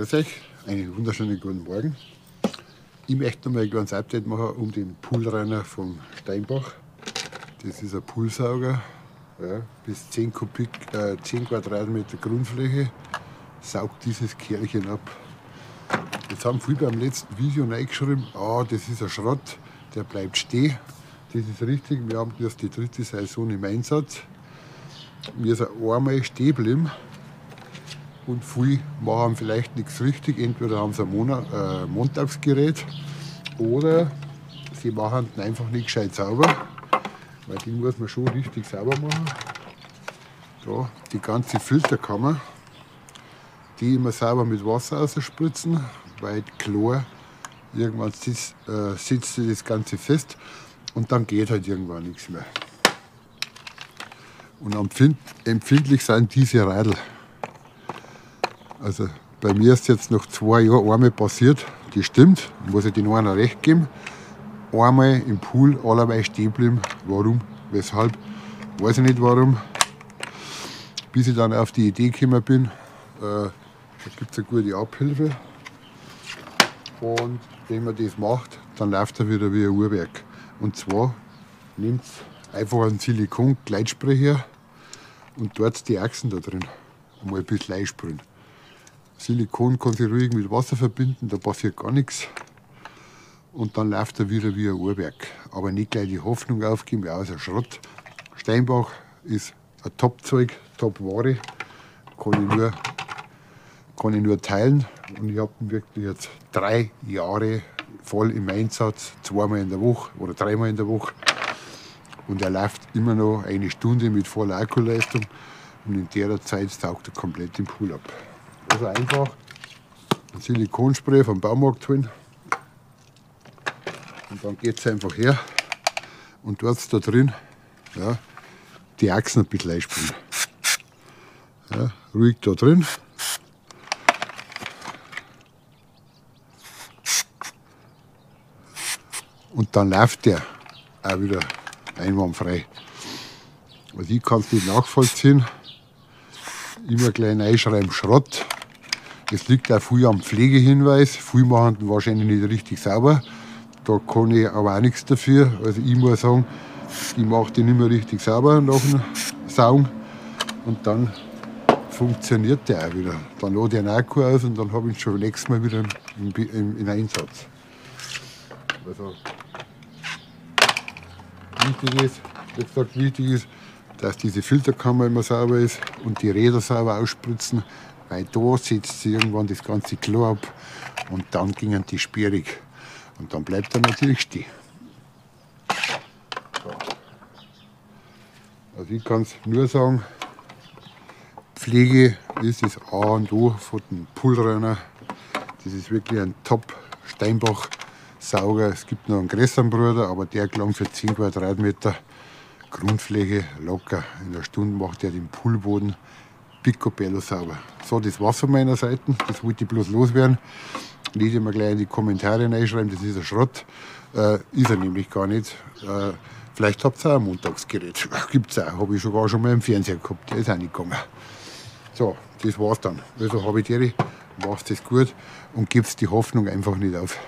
Grüß euch, einen wunderschönen guten Morgen. Ich möchte noch mal ein kleines Update machen um den Poolreiner vom Steinbach. Das ist ein Poolsauger, ja, bis 10 Kubik, 10 Quadratmeter Grundfläche, saugt dieses Kerlchen ab. Jetzt haben viele beim letzten Video reingeschrieben, ah, das ist ein Schrott, der bleibt stehen. Das ist richtig, wir haben erst die dritte Saison im Einsatz. Mir ist er einmal stehen geblieben. Und viele machen vielleicht nichts richtig. Entweder haben sie ein Montagsgerät oder sie machen den einfach nicht gescheit sauber. Weil den muss man schon richtig sauber machen. Da, die ganze Filterkammer, die immer sauber mit Wasser ausspritzen, weil Chlor, irgendwann sitzt das Ganze fest und dann geht halt irgendwann nichts mehr. Und empfindlich sind diese Radl. Also bei mir ist jetzt noch 2 Jahren einmal passiert, das stimmt, muss ich den einen recht geben. Einmal im Pool allerweil stehen geblieben. Warum, weshalb, weiß ich nicht warum. Bis ich dann auf die Idee gekommen bin, da gibt's eine gute Abhilfe. Und wenn man das macht, dann läuft er wieder wie ein Uhrwerk. Und zwar nimmt's einfach einen Silikon-Gleitspray her und dort die Achsen da drin einmal ein bisschen einsprühen. Silikon kann sich ruhig mit Wasser verbinden, da passiert gar nichts. Und dann läuft er wieder wie ein Uhrwerk. Aber nicht gleich die Hoffnung aufgeben, ja, ist ein Schrott. Steinbach ist ein Top-Zeug, Top-Ware. Kann ich nur teilen. Und ich hab ihn wirklich jetzt 3 Jahre voll im Einsatz, 2-mal in der Woche oder 3-mal in der Woche. Und er läuft immer noch eine Stunde mit voller Akkuleistung. Und in der Zeit saugt er komplett den Pool ab. Also einfach ein Silikonspray vom Baumarkt holen. Und dann geht's einfach her und dort da drin, ja, die Achsen ein bisschen einsprühen. Ja, ruhig da drin. Und dann läuft der auch wieder einwandfrei. Also ich kann's nicht nachvollziehen. Immer gleich reinschreiben, Schrott. Es liegt auch viel am Pflegehinweis. Viele machen den wahrscheinlich nicht richtig sauber. Da kann ich aber auch nichts dafür. Also ich muss sagen, ich mach den nicht mehr richtig sauber nach dem Saugen. Und dann funktioniert der auch wieder. Dann lade ich den Akku aus und dann hab ich ihn schon nächstes Mal wieder im Einsatz. Also wichtig ist, wie gesagt, wichtig ist, dass diese Filterkammer immer sauber ist und die Räder sauber ausspritzen, weil da setzt sich irgendwann das ganze Chlor ab und dann gingen die sperrig. Und dann bleibt er natürlich stehen. So. Also ich kann's nur sagen, Pflege ist das A und O von dem Poolreiner. Das ist wirklich ein Top Steinbach-Sauger. Es gibt noch einen größeren Bruder, aber der klang für 10 Quadratmeter Grundfläche locker. In einer Stunde macht er den Poolboden picobello sauber. So, das war's von meiner Seite. Das wollte ich bloß loswerden. Nicht immer gleich in die Kommentare reinschreiben, das ist ein Schrott. Ist er nämlich gar nicht. Vielleicht habt ihr auch ein Montagsgerät. Gibt's auch. Hab ich sogar schon mal im Fernseher gehabt. Der ist auch nicht gegangen. So, das war's dann. Also hab ich die, macht's das gut und gebt's die Hoffnung einfach nicht auf.